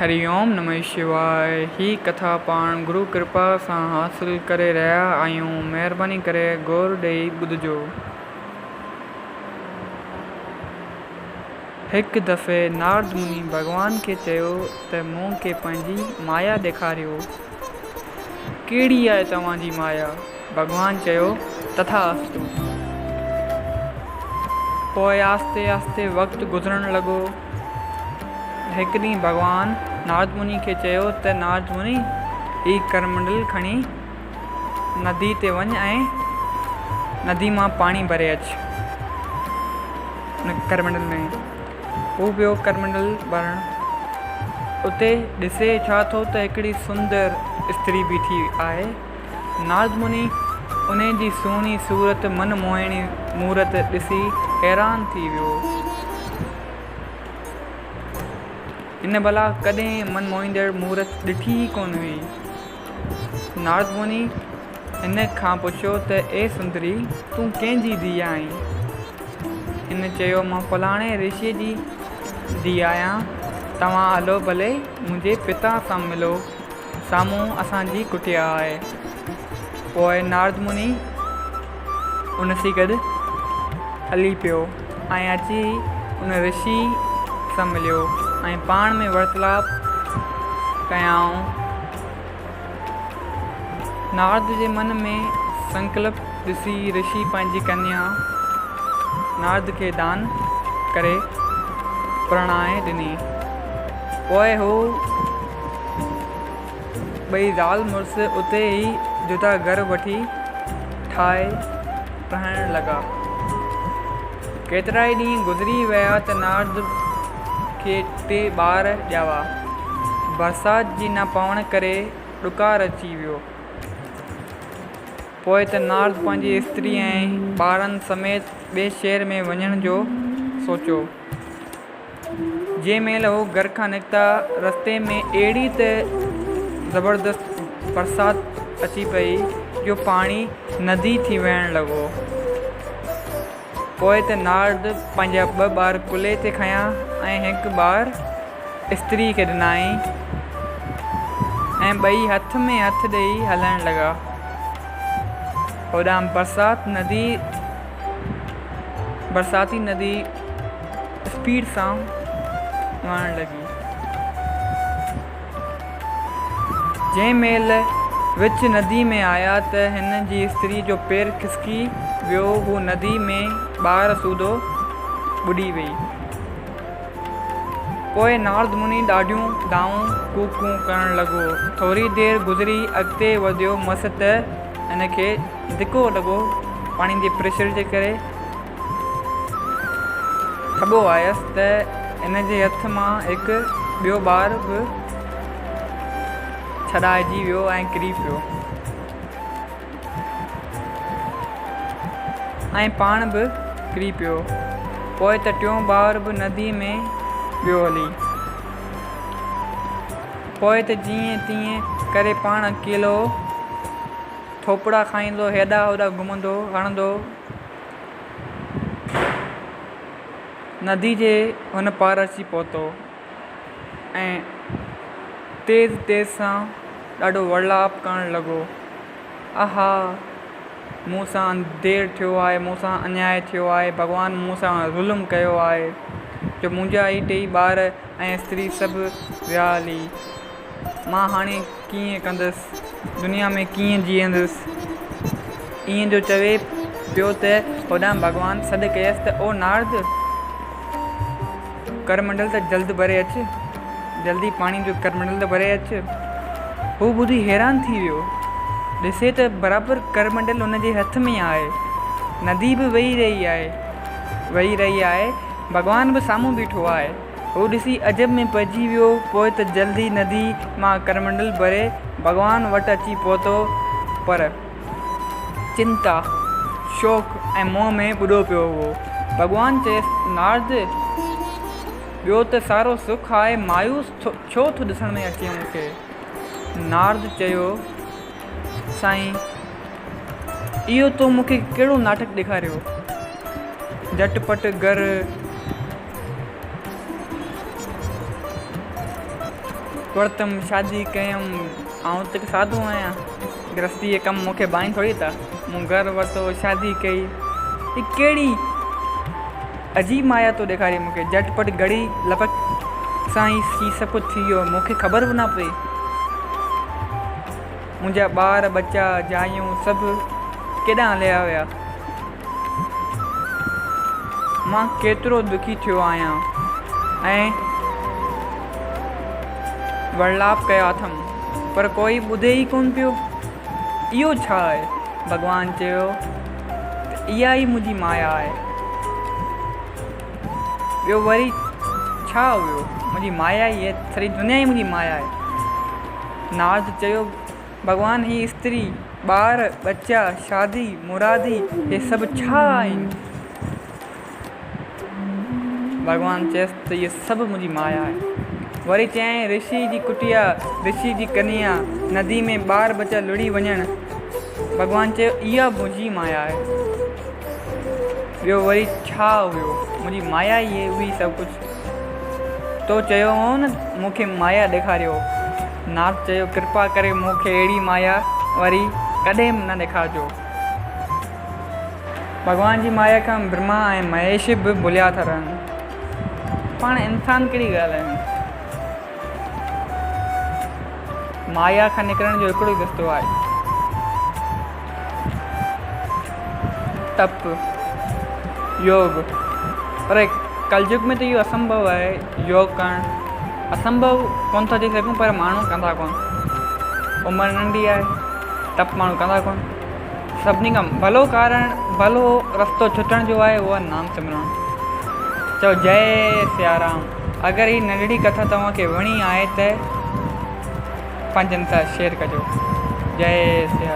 هري اوم نمه شواء هي ڪٿا پاڻ گرو ڪرپا سان حاصل ڪري رهيا آهيون مهرباني ڪري غور ڏئي ٻڌجو. هڪ دفعي نارد مني ڀڳوان کي چيو ته مون کي پنهنجي مايا ڏيکاريو. ڪهڙي آهي توهان جي مايا؟ ڀڳوان چيو، تٿاستو. پوء آهستي آهستي وقت گذرڻ لڳو. هڪ ڏينهن ڀڳوان نارد مني کي چيو ته نارد مني، هي ڪرمنڊل کڻي ندي تي وڃ ۽ ندي مان پاڻي ڀري اچ. ان ڪرمنڊل ۾. هو ويو ڪرمنڊل ڀرڻ. اتي ڏسي ڇا ٿو ته هڪڙي سندر استري بيٺي آهي. نارد مني انهي جي سهڻي صورت من موهڻي مورت ڏسي حيران ٿي ويو. هن ڀلا ڪڏهن من موهيندڙ مورت ڏٺي ئي ڪونه هئي. نارد مني هن کان پڇيو ته اي سندري! تون ڪنهن جي ڌيء آهين؟ هن چيو مان فلاڻي رشيء جي ڌيء آهيان. توهان هلو ڀلي منهنجي پتا سان ملو. سامهون اسان جي ڪٽيا آهي. پوء نارد مني ان سين گڏ هلي پيو ۽ اچي ان رشي سان مليو ۽ پاڻ ۾ ورتلاپ ڪيائون. نارد جي من ۾ سنڪلپ ڏسي رشي پنهنجي ڪنيا نارد کي دان ڪري پرڻائي ڏني. پوء هو ٻئي زال مڙس اتي ئي جدا گهر وٺي ٺاهي رهڻ لڳا. ڪيترائي ڏينهن گذري ويا ته نارد کي ٽي ٻار ڄاوا. برسات جي نه پوڻ ڪري ڏڪار اچي ويو. پوء ته نارد پنهنجي استري ۽ ٻارن سميت ٻئي شهر ۾ وڃڻ جو سوچيو. جنهن مهل هو گهر کان نڪتا، رستي ۾ اهڙي ته زبردست برسات اچي پئي جو پاڻي ندي ٿي وهڻ لڳو. پوء ته نارد پنهنجا ٻه ٻار ڪلهي تي کنيا ۽ هڪ ٻار استريء کي ڏنائين ۽ ٻئي هٿ ۾ هٿ ڏيئي هلڻ لڳا. هوڏانهن برسات ندي برساتي ندي اسپيڊ سان وهڻ لڳي. جنهن مهل وچ ندي ۾ آيا ته هن جي استري جو پير کسڪي ويو هو ندي ۾ ٻار سوڌو ٻڏي وئي. پوء نارد مني ڏاڍيون دانهون ڪوڪون ڪرڻ لڳو. ٿوري دير گذري اڳتي وڌيو مس ته هن کي ڌڪو لڳو پاڻي جي پريشر جي ڪري ٿٻو آيس ته هن جي هٿ مان هڪ ٻيو ٻار به ڇڏائجي ويو ۽ ڪري پيو ۽ پاڻ به ڪري پيو. پوء ته ٽيون ٻار به نديء ۾ ويو هلي. پوء ته جيئن تيئن ڪري پاڻ اڪيلو ٿوپڙا کائيندو هيڏا هوڏا گهمندو هڻندو ندي جي هن پار اچي پهتو ۽ تيز تيز سان ڏاڍو ورلاپ ڪرڻ لڳو. آها! مون سان دير ٿيو آهي، مون سان انياء ٿيو آهي، ڀڳوان مون سان ظلم ڪيو آهي جو منهنجا هي ٽيئي ٻار ۽ استري سڀ ويا هلي. مان هاڻي ڪيئن ڪندس، دنيا ۾ ڪيئن جيئندس. ائين جو چوي پيو ته هوڏانهن ڀڳوان سڏ ڪيس ته او نارد! ڪرمنڊل ته جلد ڀري اچ، جلدي پاڻي جو ڪرمنڊل ته ڀري اچ. هو ٻڌي حيران ٿي ويو. ڏسي ته برابر ڪرمنڊل هن جي هٿ ۾ آهي. ندي به وهي رهي آهي، وهي رهي آهي. ڀڳوان به سامهون بيٺو آهي. هو ڏسي عجب ۾ پئجي ويو. پوء ته جلدي ندي مان ڪرمنڊل ڀري ڀڳوان وٽ اچي پهتو پر. چنتا، شوق ۽ موهه ۾ ٻڏو پيو هئو. ڀڳوان چيس، نارد! ٻيو ته سارو سک آهي، مايوس ڇو ٿو ڏسڻ ۾ اچين مون کي؟ نارد چيو، سائين! اهو تو مون کي ڪهڙو ناٽڪ ڏيکاريو؟ جهٽ پٽ گهر. ورتم، شادي ڪيم، آئون ته هڪ ساڌو آهيان، گرهستيء جا ڪم مون کي ڀائين ٿوري ٿا. مون گهر ورتو، شادي ڪئي. هي ڪهڙي عجيب مايا تو ڏيکاري مون کي. جهٽ پٽ گهڙي لپڪ سان ئي هي سڀ ڪجهه ٿي ويو. مون کي خبر به نه پئي. منهنجا ٻار ٻچا، جايون سڀ ڪيڏانهن هليا ويا. مان ڪيترو دکي ٿيو آهيان ۽ ورلاپ ڪيا اٿم، پر ڪوئي ٻڌي ئي ڪونه پيو. اهو ڇا آهي؟ ڀڳوان چيو ته اها ئي منهنجي مايا آهي. ٻيو وري ڇا هيو؟ منهنجي مايا ئي آهي، سڄي دنيا ئي منهنجي مايا آهي. نارد چيو، ڀڳوان هي استري، ٻار، ٻچا، شادي، مرادي هي سڀ ڇا آهن؟ ڀڳوان چيس ته اهي سڀ منهنجي مايا آهي. وري چيائين رشي جي ڪٽيا، رشي جي ڪنيا، ندي ۾ ٻار ٻچا لڙهي وڃڻ. ڀڳوان چيو اها به منهنجي مايا آهي. ٻيو وري ڇا هيو؟ منهنجي مايا ئي هئي سڀ ڪجهه. تو چيو هو نه مون کي مايا ڏيکاريو. نارد چيو ڪرپا ڪري مون کي اهڙي مايا وري ڪڏهن به نه ڏيکارجو. ڀڳوان جي مايا کان برهما ۽ مهيش به ڀليا ٿا رهن. پاڻ انسان ڪهڙي ڳالهه آهيون. مايا کان نڪرڻ جو هڪڙو ئي رستو آهي. تپ، يوگ، پر ڪلجگ ۾ ته اهو اسنڀو آهي يوگ ڪرڻ اسنڀو ڪونه ٿا چئي سگهون پر ماڻهو ڪندا ڪونه عمر ننڍي آهي تپ ماڻهو ڪندا ڪونه سڀني کان ڀلو ڪارڻ ڀلو رستو ڇٽڻ جو آهي اهو آهي نام سمرڻ چئو جئي سيارام اگر هي ننڍڙي ڪٿا توهان کي وڻي آهي ته پنهنجن سان شيئر ڪجو جئي سيارام.